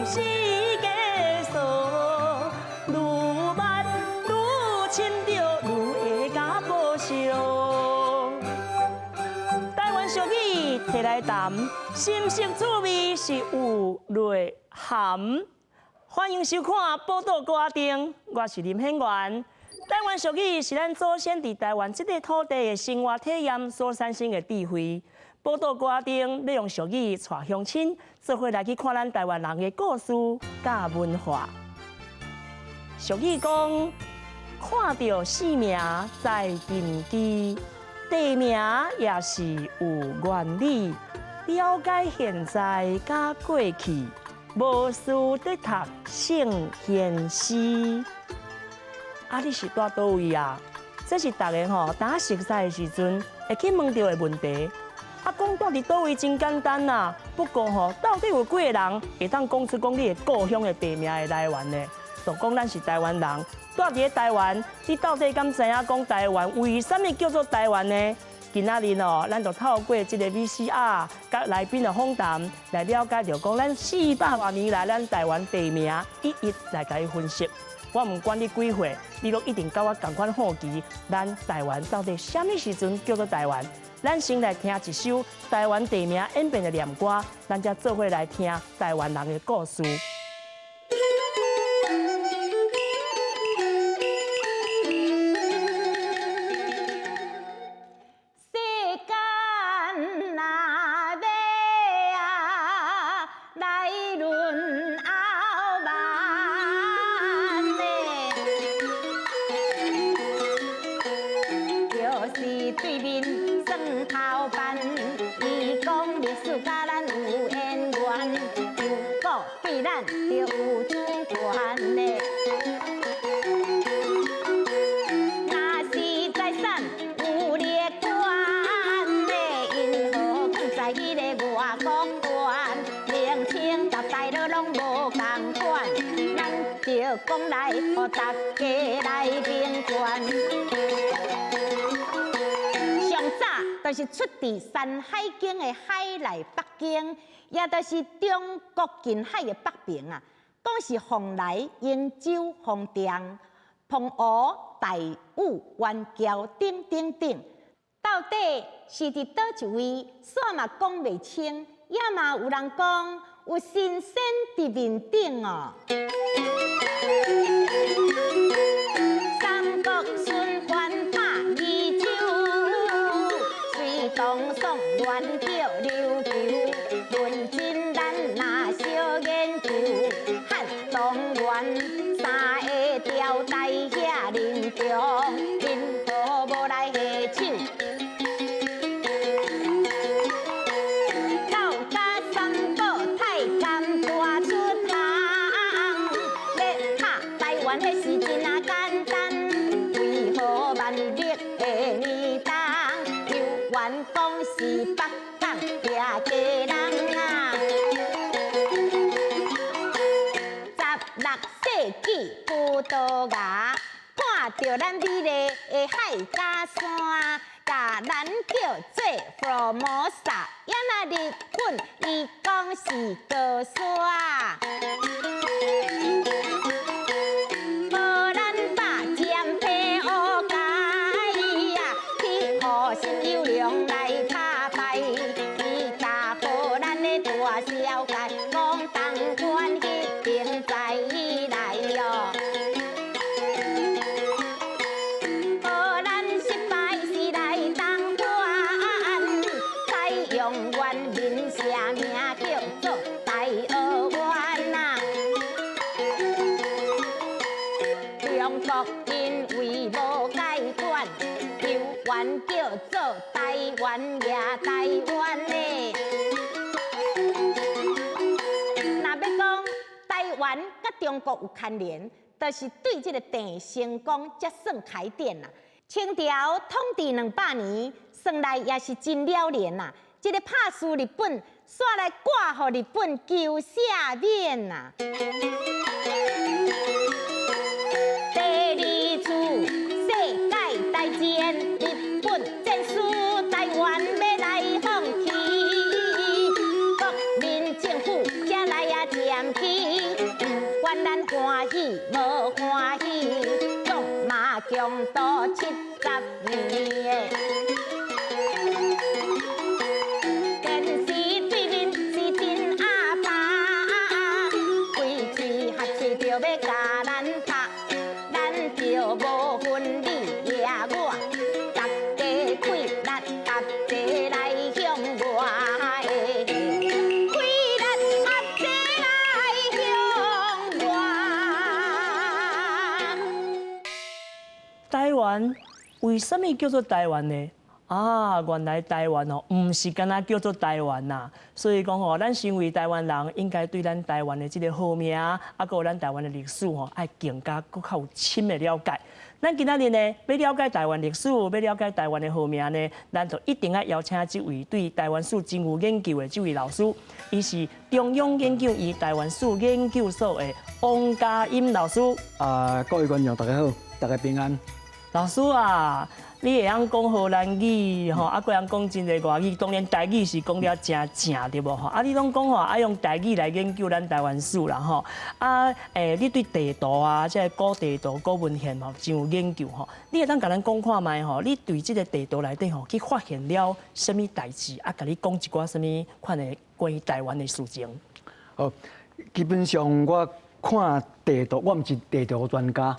世界數，愈捌愈親著，愈會共報惜。台灣俗語提來談，深色趣味是有內涵。歡迎收看《寶島歌仔燈》，我是林顯元。台灣俗語是咱祖先佇台灣這塊土地的生活體驗所產生的智慧。寶島歌仔燈欲用俗語帶鄉親，做伙來去看咱台灣人的故事佮文化。俗語講，看著姓名知根基，地名也是有原理。了解現在佮過去，無需得讀聖賢詩。啊，你是蹛佗位啊？這是逐家吼，當熟似的時陣會去問著的問題。啊，講蹛佇佗位真簡單啦，不過吼，到底有幾个人會當講出講你的故鄉的地名的來源呢？就講咱是台灣人，蹛佇咧台灣，你到底敢知影講台灣為啥物叫做台灣呢？今仔日哦，咱就透過這個 VCR 佮來賓的訪談，來了解著講咱400多年來咱台灣地名一一來共伊分析。我毋管你幾歲，你攏一定佮我仝款好奇，咱台灣到底啥物時陣叫做台灣？咱先來聽一首台灣地名演變的念歌，咱才做伙來聽台灣人的故事。世間若欲啊來論傲慢呢，就是對面蒜頭班，伊講歷史佮咱有淵源，又閣對咱著有主權呢。若是財產有列管呢，𪜶何囥在彼个外國關？明清十代都攏無仝款，咱著講來，予大家來評斷。上早就是出佇山海經的海內北經，也就是中國近海的北邊啊。講是蓬萊、瀛洲、風碇、澎湖、大武、元橋等等等，到底是佇佗一位，煞嘛講袂清，也嘛有人講有神仙佇面頂哦。三國孫權拍二州，隋唐宋元叫琉球，論真咱若小研究，漢唐元三个朝代遐恁長，𪜶何無來下手？到甲三寶太監大出行，欲拍台灣彼時真仔簡單，為何萬曆的年冬，猶原講是北港掠家人啊？16世紀葡萄牙看著咱美麗的海佮山，共咱叫做佛摩薩，也若日本伊講是高山。無咱把占皮烏改啊，去予沈攸良來拍敗，伊共荷蘭的大小解，講東灣彼邊在來喲。荷蘭失敗是來東灣，採用原民寫名叫做台灣啊。中國因為無解管，猶原叫做台灣也台灣呢。若欲講台灣佮中國有牽連，就是對這个鄭成功才算開典啦。清朝統治200年，算來也是真了然啦。這个拍輸日本，煞來掛予日本求赦免啦。第二次世界大戰，日本戰輸台灣欲來放棄，國民政府才來啊佔據。為啥物叫做台灣呢？啊，原來台灣哦，毋是干焦叫做台灣呐。所以講吼，咱身為台灣人，應該對咱台灣的這個號名，啊，閣有咱台灣的歷史吼，愛更加閣較有深的了解。咱今仔日呢，欲了解台灣歷史，欲了解台灣的號名呢，咱就一定愛邀請這位對台灣史真有研究的這位老師，伊是中央研究院台灣史研究所的王嘉音老師。啊，各位觀眾大家好，大家平安。老師啊，你會曉講荷蘭語吼，啊，閣會曉講真濟外語，當然台語是講了誠正對無吼？啊，你攏講吼，愛用台語來研究咱台灣史啦吼。啊，你對地圖啊，這個古地圖、古文獻吼，真有研究吼。你會當共咱講看覓吼？你對這個地圖內底吼，去發現了啥物代誌？啊，共你講一寡啥物款的關於台灣的事情？哦，基本上我看地圖，我毋是地圖專家，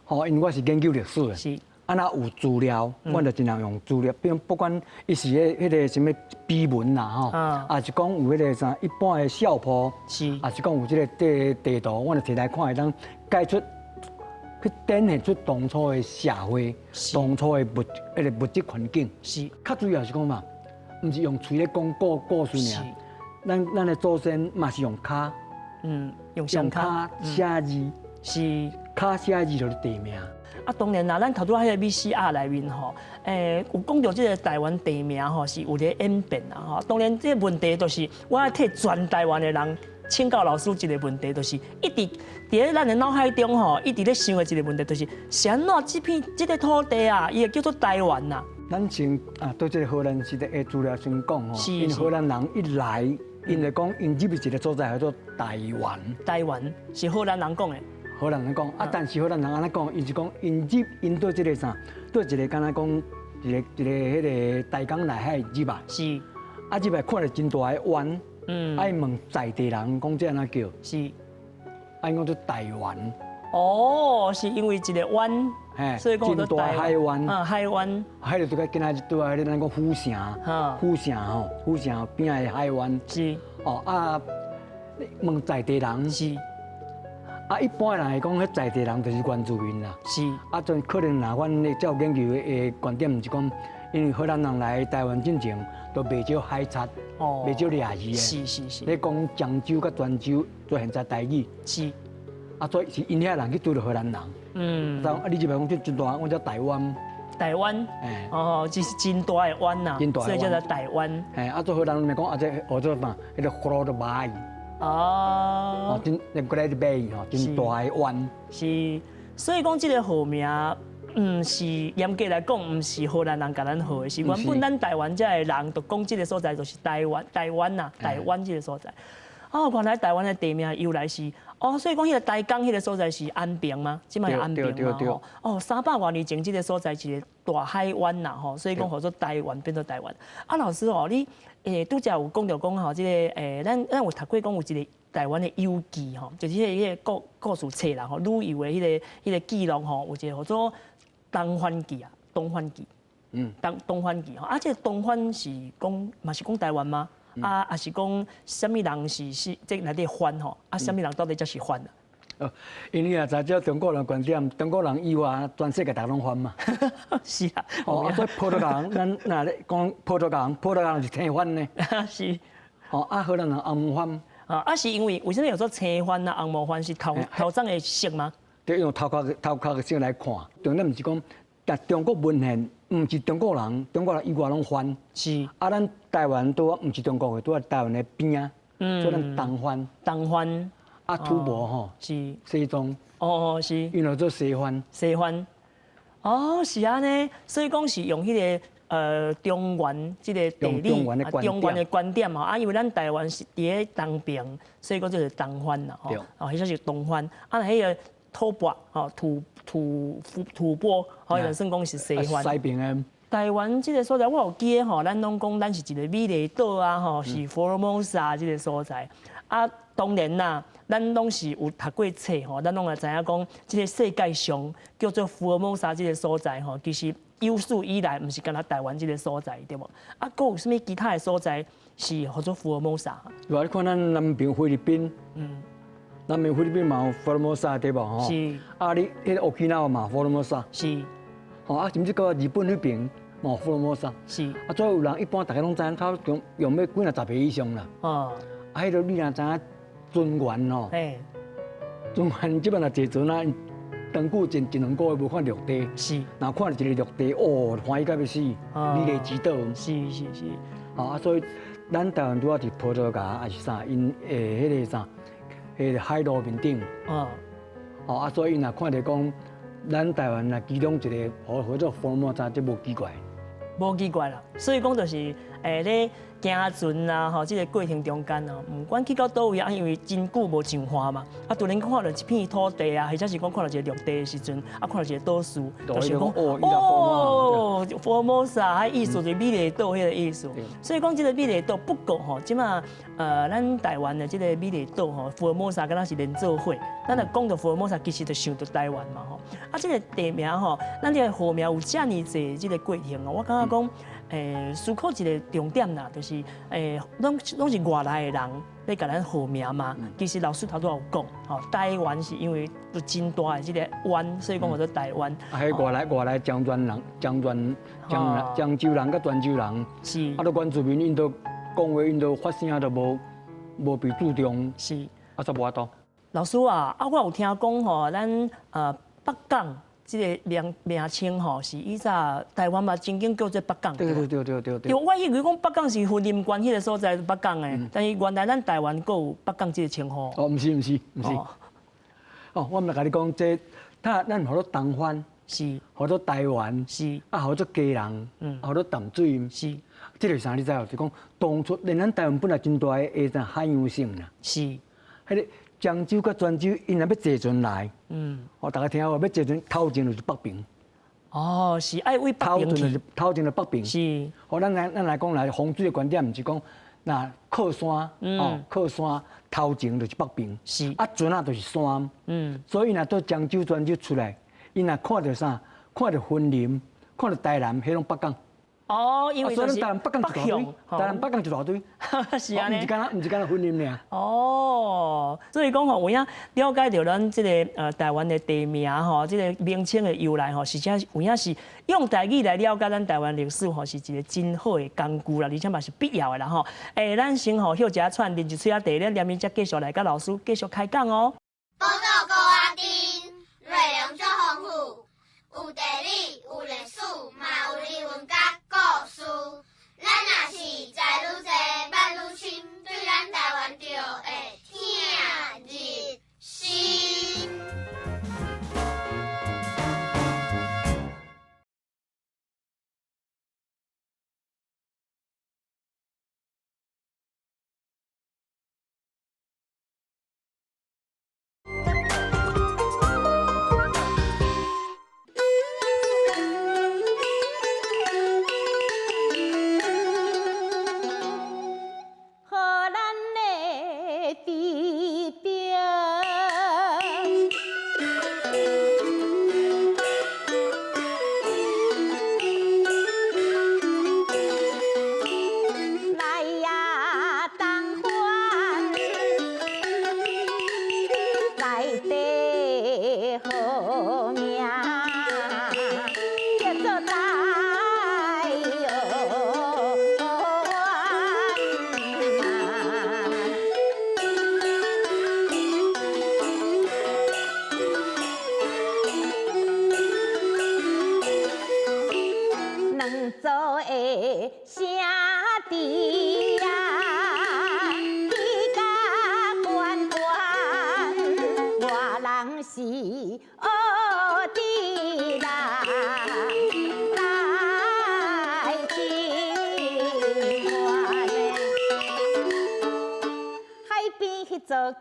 吼，因為我是研究歷史的。啊，若有資料，我就盡量用資料。比如不管伊是彼彼個啥物碑文啦，吼，抑是講有彼個啥一般的數簿，抑是講有這個地圖，我就摕來看，會當解出去展現出當初的社會、當初的物質環境。較主要是講嘛，毋是用喙咧講故事爾，咱的祖先嘛是用跤，用雙跤寫字，跤寫字就是地名。啊，當然啦，咱頭拄仔彼個 VCR 內面吼，有講著這個台灣地名吼是有咧演變啦吼。當然，這個問題就是我愛替全台灣的人請教老師一個問題，就是一直佇咧咱的腦海中吼，一直咧想的一個問題，就是是按怎這片這個土地啊，伊會叫做台灣啊？咱先啊，對這個荷蘭時代的資料先講吼，𪜶荷蘭人一來，𪜶就講𪜶入去一個所在叫做台灣。台灣是荷蘭人講的。荷蘭人講啊，但是荷蘭人按呢講，伊是講𪜶入𪜶對這個啥，對一個敢若講一個彼個大江內海入來，啊入來看著真大的灣，啊𪜶問在地人講這按怎叫？啊𪜶講做台灣。哦，是因為一個灣，所以講真大海灣。啊，海灣。彼个就佮今仔日對啊，彼個咱講府城，府城吼，府城邊仔的海灣。哦啊，問在地人。啊，一般人會講，彼在地人就是原住民啦。啊，就可能若阮的較有研究的觀點，是講，因為荷蘭人來台灣進前，都袂少海賊，袂少掠魚的。咧講漳州佮泉州做現在台語。啊，所以是𪜶遐人去拄著荷蘭人。啊，你這邊講這真大，阮叫台灣。台灣。哦，這是真大的灣呐。所以叫做台灣。嘿，啊，做荷蘭人咪講啊，這學做啥？彼個 Grote Baai。哦，真那 Great Bay 吼，真大的灣。是，所以講這個號名，毋是嚴格來講，毋是荷蘭人共咱號的，是原本咱台灣遮的人就講這個所在就是台灣，台灣呐，台灣這個所在。哦，原來台灣的地名由來是，哦，所以講彼個台江彼個所在是安平嗎？這擺是安平嘛？吼，哦，300外年前這個所在是個大海灣呐，吼，所以講號做台灣變做台灣。啊，老師哦，你拄才有講著講吼，這個咱有讀過講有一個台灣的遊記吼，就是彼個故事冊啦吼，旅遊的彼個記錄吼，有一個號做《東番記》啊，《東番記》。東番記吼，啊，這個東番是講嘛是講台灣嗎？啊，抑是講啥物人是這內底番吼？啊，啥物人到底才是番啊？哦，因為啊，在這中國人觀點，中國人以外，全世界逐攏番嘛。是啊。哦，所以葡萄牙人，咱若咧講葡萄牙人，葡萄牙人是青番呢。哦，啊，荷蘭人紅番。啊，是因為為啥物叫做青番啊、紅毛番是頭頭鬃的色嗎？對，用頭殼的色來看，重點毋是講，但中國文獻毋是中國人，中國人以外攏番。啊，咱台灣拄毋是中國的，拄佇台灣的邊仔，所以咱東番。東番。啊，吐蕃吼。西藏。𪜶就做西番。西番。哦，是按呢，所以講是用彼個中原這個地理，中原的觀點吼，啊，因為咱台灣是佇咧東邊，所以講這是東番啦，吼，哦，彼個是東番，啊，彼個吐蕃吼，吐蕃，吼，就算講是西番。西邊的。台灣這個所在，我有記得吼，咱攏講咱是一個美麗島啊，吼，是福爾摩沙這個所在。啊，當然啦，咱攏是有讀過冊吼，咱攏會知影講，這個世界上叫做福爾摩沙這個所在吼，其實有史以來毋是干焦台灣這個所在，對無？啊，閣有啥物其他的所在是號做福爾摩沙？有啊，你看咱南邊菲律賓，南邊菲律賓嘛有福爾摩沙對無吼？啊，你彼個沖繩嘛福爾摩沙。吼啊，甚至到日本彼爿，嘛福尔摩沙。啊，所以有人一般大家攏知影，差不多用欲幾若十倍以上啦。啊，彼个你若知影船员吼，船员这摆若坐船啊，长久一一两个月无看陆地，若看著一个陆地，哦，欢喜甲欲死，美丽之岛。啊，所以咱台湾拄仔伫葡萄牙抑是啥，𪜶会彼个啥，彼个海陆面顶。哦，啊，所以𪜶若看著讲，咱台湾若其中一个号做福尔摩沙，这无奇怪。无奇怪啦，所以讲就是咧行船啊，吼，这个过程中间啊，毋管去到佗位啊，因为真久无上岸嘛，啊，突然看到一片土地啊，或者是讲看到一个陆地的时阵，啊，看到一个岛屿，就是讲哦，福尔摩沙，彼意思就是美丽岛彼个意思。所以讲这个美丽岛，不过吼，这马咱台湾的这个美丽岛吼，福尔摩沙敢若是连做伙，咱若讲到福尔摩沙，其实就想到台湾嘛吼。啊，这个地名吼，咱这个号名有遮尔济这个过程哦，我感觉讲，思考一个重点啦，就是拢是外来的人咧共咱号名嘛。其实老师头拄仔有讲，吼，台湾是因为有真大的这个湾，所以讲叫做台湾。啊，彼外来漳泉人、漳泉、漳漳州人佮泉州人，啊，都原住民，𪜶都讲话，𪜶都发声都无被注重，啊，煞无法度。老师啊，啊，我有听讲吼，咱北港这个名名称吼，是以早台湾嘛曾经叫做北港。对对对对对对。我以为讲北港是云林县彼个所在北港的，但是原来咱台湾阁有北港这个称呼。哦，毋是毋是毋是。哦，我毋来共你讲，这，他咱号做东番，号做台湾，啊，号做基隆，号做淡水，这个啥你知无？就讲当初连咱台湾本来真大的个海洋省啦，彼个漳州佮泉州，𪜶若欲坐船来，哦，大家听好，欲坐船头前就是北平。哦，是爱为北平去。头前就北平。哦，咱来讲来风水的观点，毋是讲若靠山，哦，靠山头前就是北平。啊，船仔就是山。所以若到漳州、泉州出来，𪜶若看著啥？看著云林，看著台南，彼拢北港。哦，因为就是台南北港一大堆，台南北港一大堆，是按呢，毋是干焦云林尔。哦，所以讲吼，有影了解著咱这个台湾的地名吼，这个名称的由来吼，实际有影是用台语来了解咱台湾历史吼，是一个真好的工具啦，而且嘛是必要的啦吼。咱先吼歇一下喘，啉一喙仔茶，咱连咪才继续来佮老师继续开讲哦。宝岛高仔顶，内容足丰富，有地理，有历史，嘛有人文佮故事。咱若是知愈济，捌愈深，对咱台湾就会疼入心。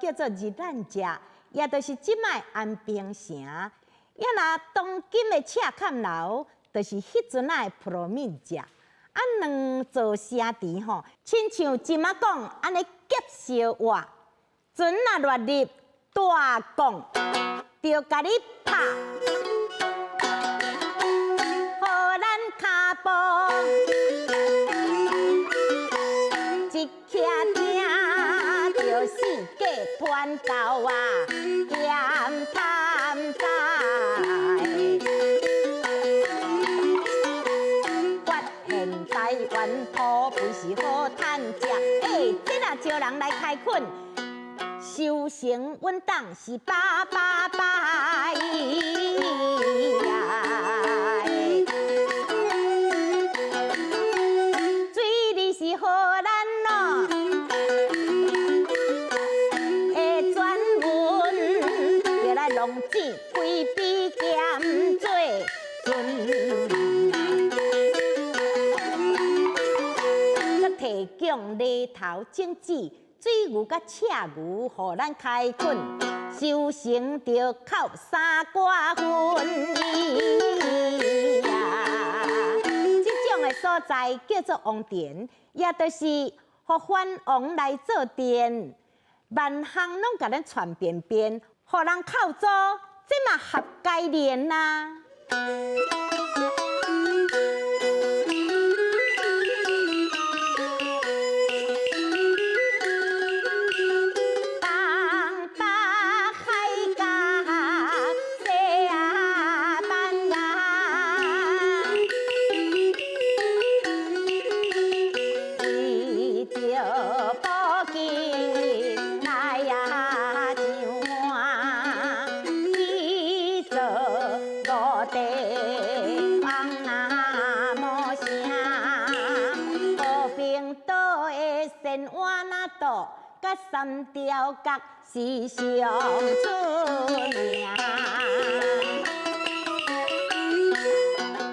叫做日兰食，也就是这摆安平城。也若当今的赤崁楼，就是彼阵仔的普罗米食。啊，两座城池吼，亲像这马讲按呢夹烧活，船若乱入大港，就共你拍，予咱跤步一徛定，就四界传到啊，咸探在。源土肥是好趁食。欸，這若招人來開墾，收成穩當是百百百呀！水利是荷蘭咯，的轉運，著來農井開比兼做船。閣提供犁頭種子、水牛佮赤牛，予咱開墾，收成著扣三掛分呀。這種的所在叫做王田，也就是予藩王來做田，萬項攏共咱傳遍遍，予人扣租，這嘛合該練啊。東北海角西班牙，為著寶金來呀上岸，去做五帝王啊無聲，和平島的仙灣仔島，佮三條角是上出名。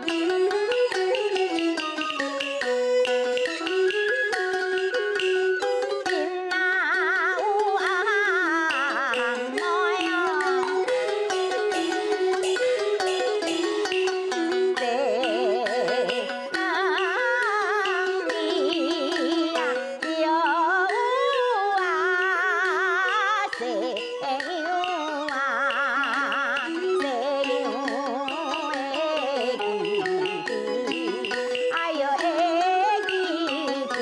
因若有紅妹哦，白人呀，又有啊西洋啊，西洋的基地，哎呦的基地。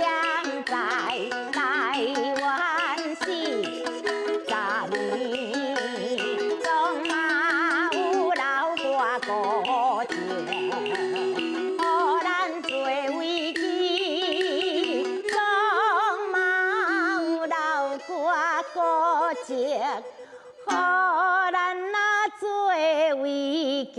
踮在台灣40年，總嘛有留寡古跡，予咱做遺記。總嘛有留寡古跡，予咱啊做遺記。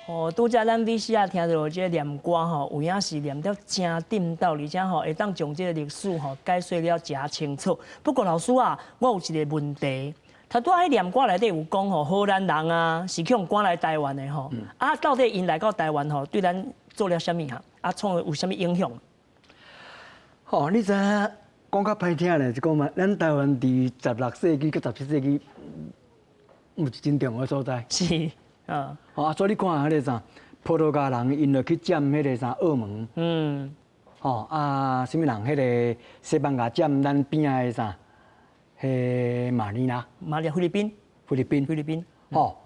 哦，拄才咱 VCR 聽著這個念歌吼，有影是念得誠地道，而且吼會當將這個歷史吼解說了誠清楚。不過老師啊，我有一個問題，頭拄仔彼念歌內底有講吼，荷蘭人啊是去予趕來台灣的吼，啊到底𪜶來到台灣吼，對咱做了啥物哈？啊，創有啥物影響？吼，你知影講較歹聽咧，就講嘛，咱台灣佇16世紀佮17世紀毋是真重要的所在。是，啊，吼啊，所以你看彼個啥，葡萄牙人𪜶就去佔彼個啥澳門，吼啊，啥物人？彼個西班牙佔咱邊仔的啥，彼馬尼拉、馬尼拉菲律賓、菲律賓，菲律賓，吼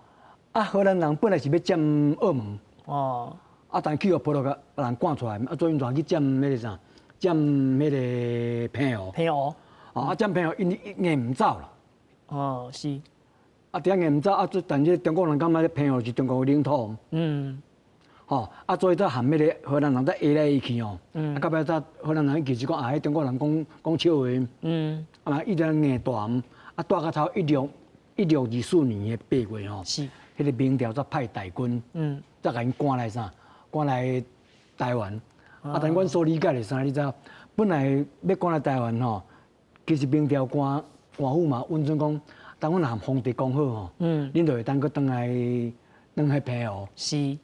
啊，荷蘭人本來是欲佔澳門，哦，啊，但去予葡萄牙人趕出來，啊，所以𪜶就去佔彼個啥，佔彼個澎湖，澎湖，啊，佔澎湖，𪜶硬毋走啦。哦，是，啊，佇遐硬毋走，啊，但是中國人感覺這澎湖是中國的領土，吼，啊，所以才含彼個荷蘭人才下來伊去哦，啊，到尾才荷蘭人其實講啊，彼中國人講講笑話，啊嘛，伊就硬蹛，啊，蹛到差1624年的8月吼，彼個明朝才派大軍，才共𪜶趕來啥，趕來台灣。啊，但阮所理解的啥，你知影？本來欲趕來台灣吼，其實明朝官官府嘛允准講，當阮和皇帝講好吼，恁就會當閣轉來轉去澎湖。是。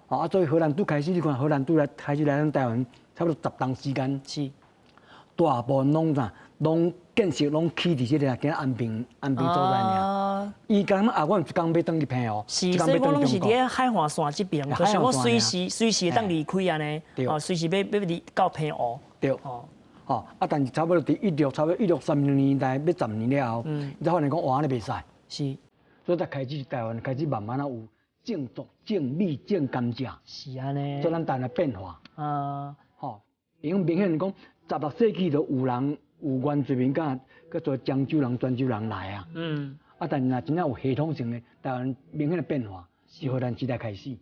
啊，所以荷蘭拄開始，你看荷蘭拄來開始來咱台灣，差不多10冬時間。大部分攏啥，攏建設攏起佇這个今安平安平所在爾。伊感覺啊，阮一工欲轉去澎湖，是，所以我攏是佇咧海岸線這邊，就是我隨時隨時會當離開按呢，哦，隨時欲欲離到澎湖。對。吼，啊，但是差不多佇一六差不多1630年代欲10年了後，伊才發現講哇，按呢袂使。所以才開始台灣開始慢慢仔有種竹、種米、種甘蔗。是按呢。所以咱台灣的變化。啊。吼，因為明顯講，16世紀就有人有原住民佮叫做漳州人、泉州人來啊。啊，但是若真正有系統性的台灣明顯的變化，是荷蘭時代開始。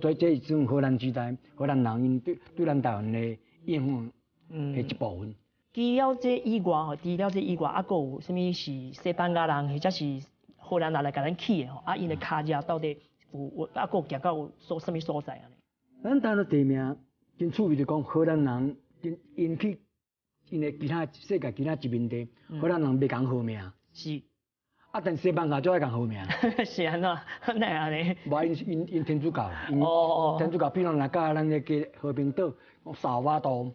所以這是種荷蘭時代，荷蘭人𪜶對咱台灣的影響的一部分。除了這以外吼，除了這以外，啊，閣有啥物是西班牙人或者是荷蘭人來共咱起的吼？啊，𪜶的跤跡到底有啊，閣行到有所啥物所在按呢？咱台灣的地名真趣味，就講荷蘭人𪜶去𪜶的其他世界其他殖民地，荷蘭人袂共號名。啊，但西班牙就愛共號名。是按怎？哪會按呢？無，𪜶天主教。天主教，比如若佮咱那個和平島，薩爾瓦多。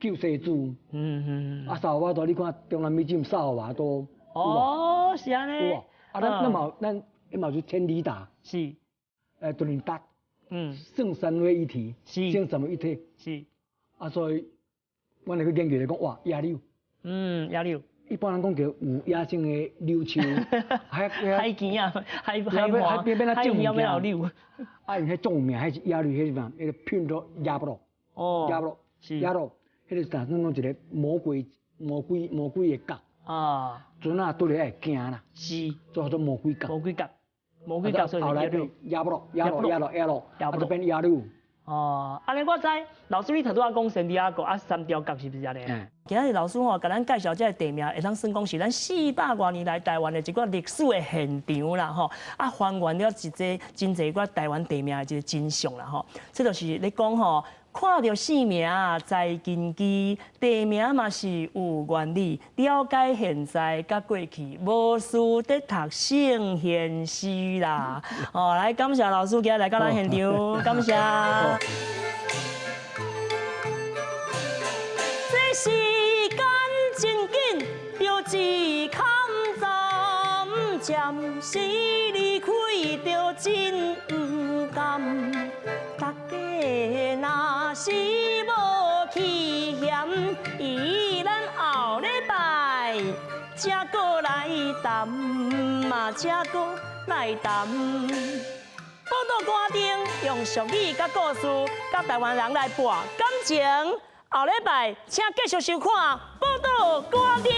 救世主。啊，薩爾瓦多，你看中南美洲薩爾瓦多。哦，是按呢。有無？啊，咱嘛有，咱嘛是天理達。特林達。聖三位一體。聖三位一體。啊，所以，阮來去研究來講，哇，野柳。野柳。一般人講叫有野生的柳樹，海海墘啊，海海海邊邊海邊有柳。啊，𪜶彼種有名，彼是野柳，彼是啥？彼個品做亞布羅，亞布羅，亞羅，彼個是啥？講一個魔鬼、魔鬼、魔鬼的角。船仔拄咧會驚啦。做做魔鬼角。魔鬼角，魔鬼角，所以後來變亞布羅，亞羅，亞羅，亞羅，啊，就變野柳。哦，按呢我知，老師你頭拄仔講聖地亞哥啊，三貂角是毋是按呢？今仔日老師吼，共咱介紹這个地名，會當算講是咱四百外年來台灣的一個歷史的現場啦吼。啊，還原了一個真濟個台灣地名的一個真相啦吼。這就是咧講吼，看著姓名知根基，地名嘛是有原理，了解現在佮過去，無輸佇讀聖賢書啦。哦，來感謝老師今日來到咱現場，感謝。這時間真緊，著一坎站，暫時離開著真毋甘。大家若是無起嫌，伊咱後禮拜才閣來談嘛，才閣來談。報道歌頂用俗語佮故事，佮台灣人來搏感情。後禮拜請繼續收看《報道歌頂》。